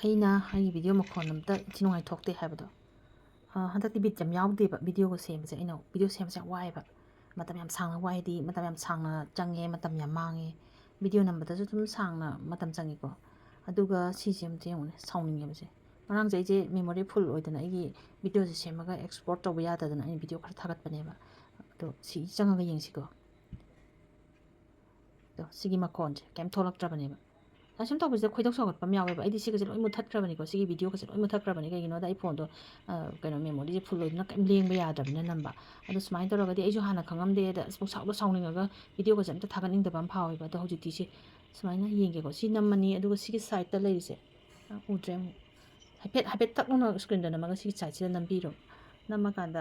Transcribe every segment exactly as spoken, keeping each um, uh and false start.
ꯑꯩꯅ ꯑꯩꯒꯤ ꯚꯤꯗꯤꯑꯣ ꯃꯈꯣꯟ ꯑꯝꯇ ꯏꯊꯤ ꯅꯨꯡꯉꯥꯏ ꯊꯣꯛꯇꯦ ꯍꯥꯏꯕꯗꯣ, ꯑ, ꯍꯟꯗꯛꯇꯤ ꯕꯤꯠ ꯌꯥꯝ ꯌꯥꯎꯗꯦꯕ ꯚꯤꯗꯤꯑꯣꯒ ꯁꯦꯝꯕꯁꯦ꯫ ꯑꯩꯅ ꯚꯤꯗꯤꯑꯣ ꯁꯦꯝꯕꯁꯦ ꯌꯥꯝ ꯋꯥꯏꯑꯦꯕ, ꯃꯇꯝ ꯌꯥꯝ ꯁꯥꯡꯅ ꯋꯥꯏꯗꯤ, ꯃꯇꯝ ꯌꯥꯝ ꯁꯥꯡꯅ ꯆꯪꯉꯦ, ꯃꯇꯝ ꯌꯥꯝ ꯃꯥꯡꯉꯦ꯫ ꯚꯤꯗꯤꯑꯣ ꯅꯝꯕꯗꯁꯨ ꯑꯗꯨꯝ ꯁꯥꯡꯅ ꯃꯇꯝ ꯆꯪꯉꯤꯀꯣ꯫ ꯑꯗꯨꯒ ꯁꯤꯁꯦ ꯑꯝꯇ ꯌꯦꯡꯉꯨꯅꯦ, ꯁꯥꯎꯅꯤꯡꯉꯦꯕꯁꯦ꯫ ꯉꯔꯥꯡꯁꯦ ꯑꯩꯁꯦ ꯃꯦꯃꯣꯔꯤ ꯐꯨꯜ ꯑꯣꯏꯗꯅ ꯑꯩꯒꯤ ꯚꯤꯗꯤꯑꯣꯁꯦ ꯁꯦꯝꯃꯒ ꯑꯦꯛꯁꯄꯣꯔꯠ ꯇꯧꯕ ꯌꯥꯗꯗꯅ ꯑꯩꯅ ꯚꯤꯗꯤꯑꯣ ꯈꯔ ꯊꯥꯒꯠꯄꯅꯦꯕ꯫ ꯑꯗꯣ ꯁꯤ ꯆꯪꯉꯒ ꯌꯦꯡꯁꯤꯀꯣ꯫ ꯑꯗꯣ ꯁꯤꯒꯤ ꯃꯈꯣꯟꯁꯦ ꯀꯩꯝ ꯊꯣꯛꯂꯛꯇ꯭ꯔꯕꯅꯦꯕ꯫ ꯑꯁꯨꯝ ꯇꯧꯕꯁꯤꯗ ꯈꯣꯏꯗꯧ ꯁꯥꯎꯒꯠꯄ ꯑꯃ ꯌꯥꯎꯋꯦꯕ꯫ ꯑꯩꯗꯤ ꯁꯤꯒꯁꯦ ꯂꯣꯏ ꯃꯨꯠꯊꯠꯈ꯭ꯔꯕꯅꯤꯀꯣ, ꯁꯤꯒꯤ ꯚꯤꯗꯤꯑꯣꯒꯁꯦ ꯂꯣꯏ ꯃꯨꯠꯊꯠꯈ꯭ꯔꯕꯅꯤ꯫ ꯀꯩꯒꯤꯅꯣꯗ ꯑꯩ ꯐꯣꯟꯗꯣ, ꯑ, ꯀꯩꯅꯣ, ꯃꯦꯃꯣꯔꯤꯁꯦ ꯐꯨꯜ ꯑꯣꯏꯗꯅ ꯀꯩꯝ ꯂꯦꯡꯕ ꯌꯥꯗ꯭ꯔꯕꯅꯤꯅ ꯅꯝꯕ꯫ ꯑꯗꯣ ꯁꯨꯃꯥꯏꯅ ꯇꯧꯔꯒꯗꯤ ꯑꯩꯁꯨ ꯍꯥꯟꯅ ꯈꯪꯉꯝꯗꯦꯗ ꯑꯁ ꯄꯨꯡꯁꯥꯎꯗ ꯁꯥꯎꯅꯤꯡꯉꯒ ꯚꯤꯗꯤꯑꯣꯒꯁꯦ ꯑꯝꯇ ꯊꯥꯒꯠꯅꯤꯡꯗꯕ ꯑꯃ ꯐꯥꯎꯋꯦꯕ꯫ ꯑꯗꯣ ꯍꯧꯖꯤꯛꯇꯤ ꯁꯤ ꯁꯨꯃꯥꯏꯅ ꯌꯦꯡꯒꯦꯀꯣ꯫ ꯁꯤ ꯅꯝꯃꯅꯤ, ꯑꯗꯨꯒ ꯁꯤꯒꯤ ꯁꯥꯏꯠꯇ ꯂꯩꯔꯤꯁꯦ, ꯑ, ꯎꯗ꯭ꯔꯦ ꯑꯃꯨꯛ꯫ ꯍꯥꯏꯐꯦꯠ, ꯍꯥꯏꯐꯦꯠ ꯇꯛ ꯂꯥꯎꯅ ꯁ꯭ꯀ꯭ꯔꯤꯟꯗ ꯅꯝꯃꯒ ꯁꯤꯒꯤ ꯁꯥꯏꯠꯁꯤꯗ ꯅꯝꯕꯤꯔꯣ꯫ ꯅꯝꯃꯀꯥꯟꯗ,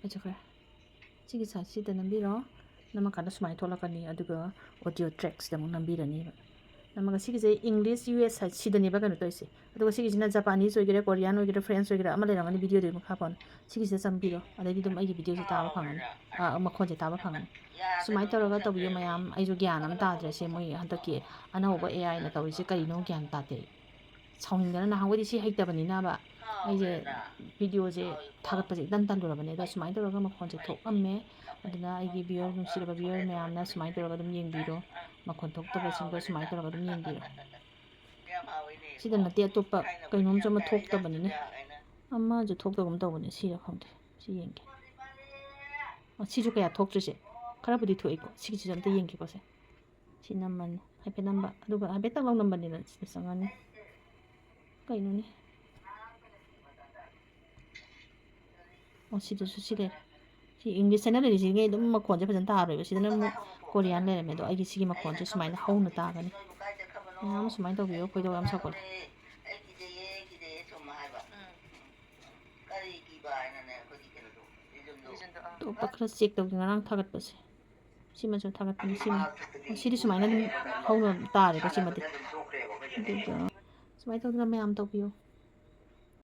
ꯑꯩ ꯆꯠꯈ꯭ꯔꯦ꯫ ꯁꯤꯒꯤ ꯁꯥꯏꯠꯁꯤꯗ ꯅꯝꯕꯤꯔꯣ꯫ ꯅꯝꯃꯀꯥꯟꯗ ꯁꯨꯃꯥꯏꯅ ꯊꯣꯛꯂꯛꯀꯅꯤ, ꯑꯗꯨꯒ ꯑꯣꯗꯤꯑꯣ ꯇ꯭ꯔꯦꯛꯁꯤꯗ ꯑꯃꯨꯛ ꯅꯝꯕꯤꯔꯅꯤꯕ꯫ ꯅꯝꯃꯒ ꯁꯤꯒꯤꯁꯦ ꯏꯪꯂꯤꯁ ꯌꯨ ꯑꯦꯁ ꯁꯥꯏꯠ ꯁꯤꯗꯅꯦꯕ ꯀꯩꯅꯣ ꯇꯧꯔꯤꯁꯦ꯫ ꯑꯗꯨꯒ ꯁꯤꯒꯤꯁꯤꯅ ꯖꯄꯥꯅꯤꯁ ꯑꯣꯏꯒꯦꯔꯥ, ꯀꯣꯔꯤꯌꯥꯟ ꯑꯣꯏꯒꯦꯔꯥ, ꯐ꯭ꯔꯦꯟꯁ ꯑꯣꯏꯒꯦꯔꯥ, ꯑꯃ ꯂꯩꯔꯝꯒꯅꯤ ꯚꯤꯗꯤꯑꯣꯗꯨꯒꯤ ꯃꯈꯥ ꯄꯣꯟꯅ꯫ ꯁꯤꯒꯤꯁꯤꯗ ꯆꯪꯕꯤꯔꯣ, ꯑꯗꯩꯗꯤ ꯑꯗꯨꯝ ꯑꯩꯒꯤ ꯚꯤꯗꯤꯑꯣꯁꯦ ꯇꯥꯕ ꯐꯪꯒꯅꯤ, ꯑ, ꯃꯈꯣꯟꯁꯦ ꯇꯥꯕ ꯐꯪꯒꯅꯤ꯫ ꯁꯨꯃꯥꯏꯅ ꯇꯧꯔꯒ ꯇꯧꯕꯤꯌꯨ ꯃꯌꯥꯝ꯫ ꯑꯩꯁꯨ ꯒ꯭ꯌꯥꯟ ꯑꯃ ꯇꯥꯗ꯭ꯔꯦ ꯁꯦ, ꯃꯣꯏ ꯍꯟꯗꯛꯀꯤ ꯑꯅꯧꯕ ꯑꯦ ꯑꯥꯏꯅ ꯇꯧꯔꯤꯁꯦ ꯀꯔꯤꯅꯣ ꯒ꯭ꯌꯥꯟ ꯇꯥꯗꯦ ꯑꯩ꯫ ꯁꯥꯎꯅꯤꯡꯗꯅ ꯅꯍꯥꯟꯈꯩꯗꯤ ꯁꯤ ꯍꯩꯇꯕꯅꯤꯅꯕ ꯑꯩꯁꯦ ꯚꯤꯗꯤꯑꯣꯁꯦ ꯊꯥꯒꯠꯄꯁꯦ ꯏꯇꯟ ꯇꯜꯂꯨꯔꯕꯅꯦ꯫ ꯑꯗꯣ ꯁꯨꯃꯥꯏꯅ ꯇꯧꯔꯒ ꯃꯈꯣꯟꯁꯦ ꯊꯣꯛꯑꯝꯃꯦ꯫ ꯑꯗꯨꯅ ꯑꯩꯒꯤ ꯚꯤꯌꯔ, ꯅꯨꯡꯁꯤꯔꯕ ꯚꯤꯌꯔ ꯃꯌꯥꯝꯅ ꯁꯨꯃꯥꯏꯅ ꯇꯧꯔꯒ ꯑꯗꯨꯝ ꯌꯦꯡꯕꯤꯔꯣ, ꯃꯈꯣꯟ ꯊꯣꯛꯇꯕꯁꯤꯡꯗꯣ ꯁꯨꯃꯥꯏꯅ ꯇꯧꯔꯒ ꯑꯗꯨꯝ ꯌꯦꯡꯕꯤꯔꯣ꯫ ꯁꯤꯗ ꯅꯠꯇꯦ, ꯑꯇꯣꯞꯄ ꯀꯩꯅꯣꯝꯁꯨ ꯑꯃ ꯊꯣꯛꯇꯕꯅꯤꯅꯦ, ꯑꯃꯁꯨ ꯊꯣꯛꯇꯒꯨꯝ ꯇꯧꯕꯅꯦ꯫ ꯁꯤꯔ ꯈꯪꯗꯦ, ꯁꯤ ꯌꯦꯡꯒꯦ꯫ ꯑ, ꯁꯤꯁꯨ ꯀꯌꯥ ꯊꯣꯛꯇ꯭ꯔꯤꯁꯦ, ꯈꯔꯕꯨꯗꯤ ꯊꯣꯛꯏꯀꯣ꯫ ꯁꯤꯒꯤꯁꯤꯁꯨ ꯑꯝꯇ ꯌꯦꯡꯒꯦꯀꯣ꯫ ꯁꯦ ꯁꯤ ꯅꯝꯃꯅꯤ, ꯍꯥꯏꯐꯦꯠ ꯅꯝꯕ, ꯑꯗꯨꯒ ꯍꯥꯏꯐꯦꯠꯇꯪ ꯂꯧ ꯅꯝꯕꯅꯤꯅ ꯁꯤꯗ ꯆꯪꯉꯅꯤ꯫ ꯀꯩꯅꯣꯅꯦ? ꯑꯣ, ꯁꯤꯗꯁꯨ ꯁꯤ ꯂꯩꯔꯦ꯫ ꯁꯤ ꯏꯪꯂꯤꯁ ꯆꯦꯅꯦꯜ ꯂꯩꯔꯤꯁꯤꯉꯩ ꯑꯗꯨꯝ ꯃꯈꯣꯟꯁꯦ ꯐꯖꯅ ꯇꯥꯔꯣꯏꯕ꯫ ꯁꯤꯗꯅ ꯑꯃꯨꯛ ꯀꯣꯔꯤꯌꯥꯟ ꯂꯩꯔꯝꯃꯦ꯫ ꯑꯗꯣ ꯑꯩꯒꯤ ꯁꯤꯒꯤ ꯃꯈꯣꯟꯁꯦ ꯁꯨꯃꯥꯏꯅ ꯍꯧꯅ ꯇꯥꯒꯅꯤ꯫ ꯃꯌꯥꯝ ꯁꯨꯃꯥꯏꯅ ꯇꯧꯕꯤꯌꯣ, ꯈꯣꯏꯗꯧ ꯌꯥꯝ ꯁꯥꯎꯒꯠꯂꯦ꯫ ꯑꯇꯣꯞꯄ ꯈꯔ ꯆꯦꯛ ꯇꯧꯒꯦ, ꯉꯔꯥꯡ ꯊꯥꯒꯠꯄꯁꯦ꯫ ꯁꯤꯃꯁꯨ ꯊꯥꯒꯠꯄꯅꯤ, ꯁꯤꯃ꯫ ꯑꯣ, ꯁꯤꯗꯤ ꯁꯨꯃꯥꯏꯅ ꯑꯗꯨꯝ ꯍꯧꯅ ꯇꯥꯔꯦꯀꯣ, ꯁꯤꯃꯗꯤ꯫ ꯑꯗꯨꯒ ꯁꯨꯃꯥꯏꯅ ꯇꯧꯗꯅ ꯃꯌꯥꯝ ꯇꯧꯕꯤꯌꯨ꯫